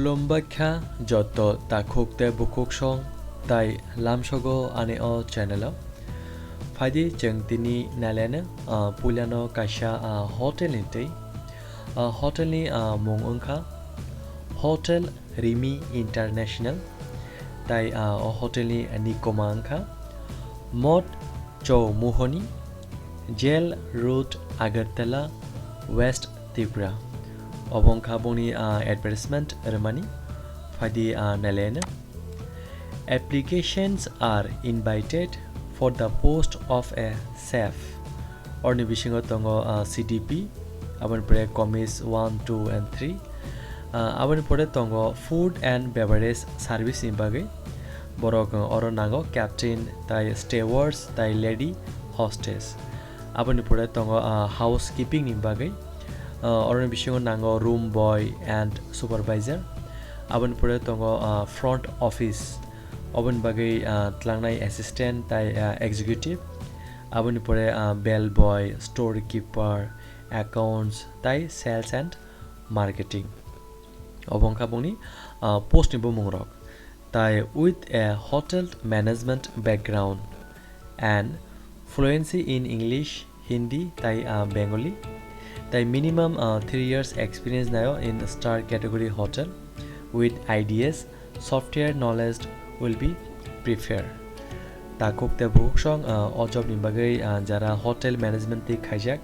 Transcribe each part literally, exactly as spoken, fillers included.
Khulumbai kha joto takhuk tei bukhuk song tai lamsogo ani o channel o. Phaidi chwng tini nailaino, ah, puilano kaisa, ah, hotel ni twi. Ah, hotel ni, ah, mung wngkha Hotel Rimi International. Tai, ah, o hotel ni nikoma wngkha Mot Chowmuhoni, Jail Road, Agartala, West Tripura. Obo wngkha boni, ah, advertisement rwmani. Phaidi, ah, nailaino. Applications are invited for the post of a chef. Oroni bisingo tongo, ah, C D P, aboni pore commis one, two and three. Ah, aboni pore tongo food and beverage service ni bagwi. Borok, ah, oro nango captain tai stewards tai lady hostess. Aboni pore tongo, ah, housekeeping ni bagwi. Ah, oroni bisingo nango room boy and supervisor. Aboni pore tongo, ah, front office. Oboni bagwi, ah, tlangnai assistant tai, ah, executive. Aboni pore, ah, bell boy, store keeper, accounts tai sales and marketing. Obo wngkha bongni, ah, post ni bumungrok. Tai with a hotel management background and fluency in English, Hindi tai, ah, Bengali. Tai minimum, ah, three years experience naio in star category hotel with I D S, software knowledge will be preferred. Takhuk tei bukhuk song, ah, o job ni bagwi, ah, jara hotel management tei khaijak,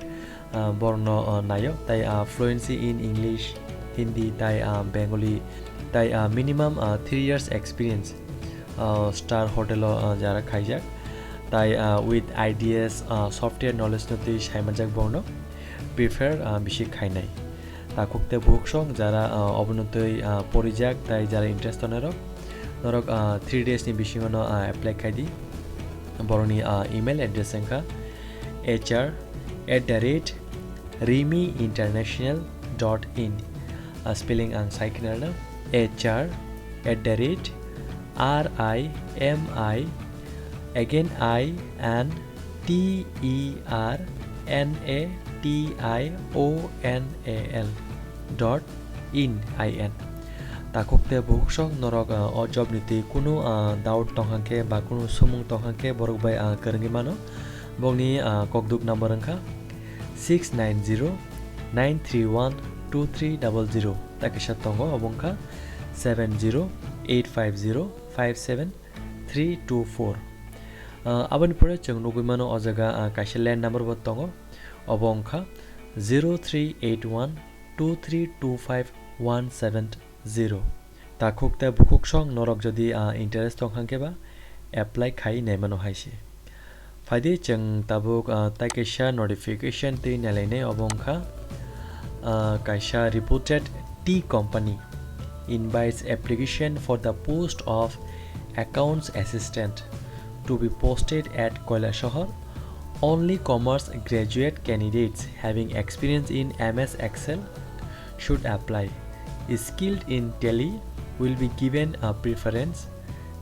ah, borokno, ah, naio, tai, ah, fluency in English, Hindi tai, ah, Bengali tai, ah, minimum, ah, three years experience, ah, star hotel o, ah, jara khaijak tai, ah, with I D S, ah, software knowledge no twi saimanjak borokno prefer, ah, bisi khainai. Takhuk tei bukhuk song jara, ah, obono twi, ah, porijak tai jara interest tongnai rok, norok, ah, three days ni bisingo no, ah, apply khai di. Borokni, ah, email address wngkha H R at the rate rimi international dot in. Ah, spelling ang sai khna rwna, H R at the rate R I M I, again I and T E R N A T I O N A L dot in, I N. Takhuk tei bukhuk song norok, ah, o job ni twi kunu, ah, doubt tong hang khe ba kunu sumung tong hang khe borok bai, ah, kwrwngwi mano. Bokni, ah, kokduk number wngkha six nine zero nine three one two three double zero. Tai kaisa tongo, obo wngkha seven zero eight five zero five seven three two four. Ah, aboni pore chwng nugwi mano o jaga, ah, kaisa land number bo tongo, obo wngkha zero three eight one two three two five one seven zero. Takhuk tei bukhuk song norok jodi, ah, interest tong hang khe ba apply khai nai mano hai se. Phaidi chwng tabuk, ah, tai kaisa notification twi nailainai, obo wngkha, ah, kaisa reputed tea company invites application for the post of accounts assistant to be posted at Kailasahar. Only commerce graduate candidates having experience in M S Excel should apply. Skilled in Tally will be given a preference.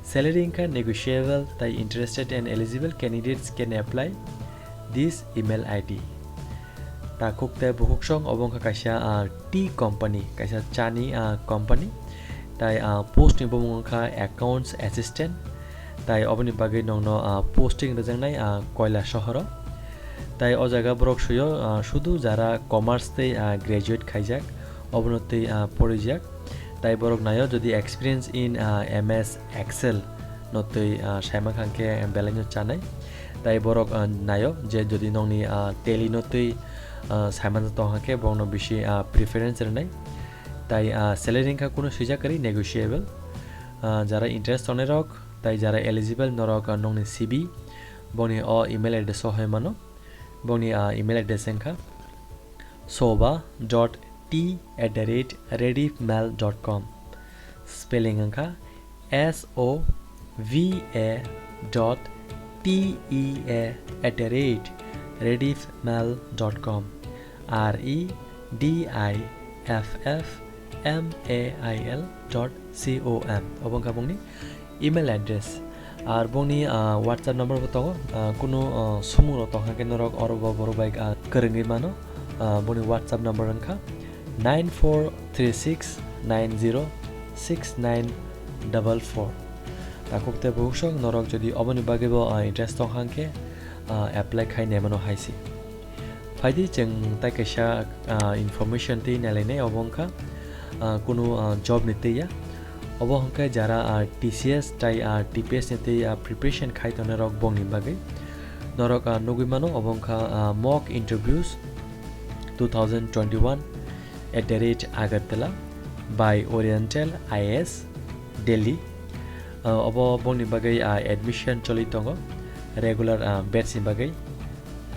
Salary wngkha negotiable, tai interested and eligible candidates can apply this email I D. Takhuk tei bukhuk song obo wngkha kaisa, ah, tea company, kaisa chani, ah, company. Tai, ah, post ni bumung wngkha accounts assistant. Tai oboni bagwi nongno, ah, posting rwjaknai, ah, Kailasahar o. Tai o jaga borok suyo, ah, sudu jara commerce tei, ah, graduate khaijak, obono tei, ah, porijak. Tai borok naio jodi experience in, ah, M S Excel no twi, ah, saiman kha khe belai no chanai. Tai borok, ah, naio je jodi nongni, ah, Tally no twi, ah, saiman tong kha khe borokno bisi, ah, preference rwnai. Tai, ah, salary wngkha kunu swijak kwrwi, negotiable. Ah, jara interest tongnai rok tai jara eligible norok, ah, nongni C V boni o email address o hai mano. Boni, ah, email address wngkha soba dot t at the rate rediffmail dot com. Spelling wngkha S O V A dot T E A at the rate rediffmail dot com. R E D I F F M A I L dot C O M. Obo wngkha bongni email address. Ar bongni, ah, WhatsApp number bo tongo. Ah, kunu, ah, sumung rok tong khe norok oro bo borok bai, ah, kwrwngwi mano. Ah, boni WhatsApp number wngkha nine four three six nine zero six nine double four. Takhuk tei bukhuk song norok jodi oboni bagwi bo, ah, interest tong hang khe, ah, apply khai naimano hai se. Phaidi chwng tai kaisa, ah, information tei nailainai obo wngkha, ah, kunu, ah, job ni tei ya. Obo hwnkhe jara, ah, T C S tai, ah, T P S ni tei, ah, preparation khai tongnai rok bongni bagwi. Norok, ah, nugwi mano obo wngkha, ah, mock interviews two thousand twenty-one at the rate Agartala by Oriental I A S Delhi. Ah, obo bongni bagwi, ah, admission choli tongo regular, ah, batch ni bagwi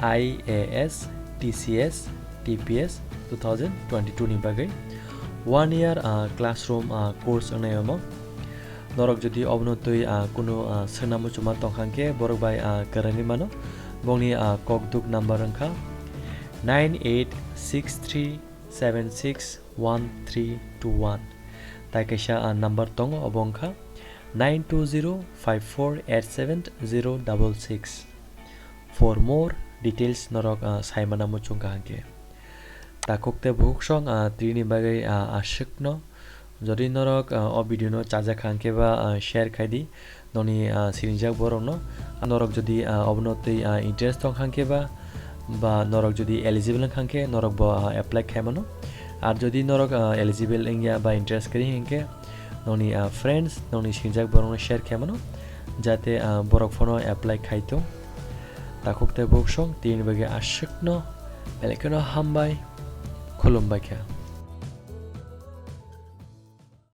I A S, T C S, T P S two thousand twenty-two ni bagwi one year, ah, classroom, ah, course wngnai omo. Norok jodi obono twi, ah, kunu, ah, swngna muchungma tong hang khe borok bai, ah, kwrwngwi mano. Bongni, ah, kokduk number wngkha nine eight six three seven six one three two one. Tai kaisa, ah, number tongo, obo wngkha nine two zero five four eight seven zero double six. For more details norok, ah, saimana muchung kaham khe. Takhuk tei bukhuk song, ah, tini bagwi, ah, aswkno. Jodi norok, ah, o video no chajak hang khe ba, ah, share khai di. Noni, ah, sinijak borok no. Norok jodi, ah, obono tei, ah, interest tong hang khe ba, ba norok jodi eligible wng hang khe norok bo, ah, apply khai mano. Ar jodi norok, ah, eligible wngya ba interest kwrwi hang khe noni, ah, friends, noni sinijak borok no share khai mano. Jate, ah, borok phano apply khai tong. Takhuk tei bukhuk song tini bagwi aswkno, belai kheno hambai, khulumbai kha.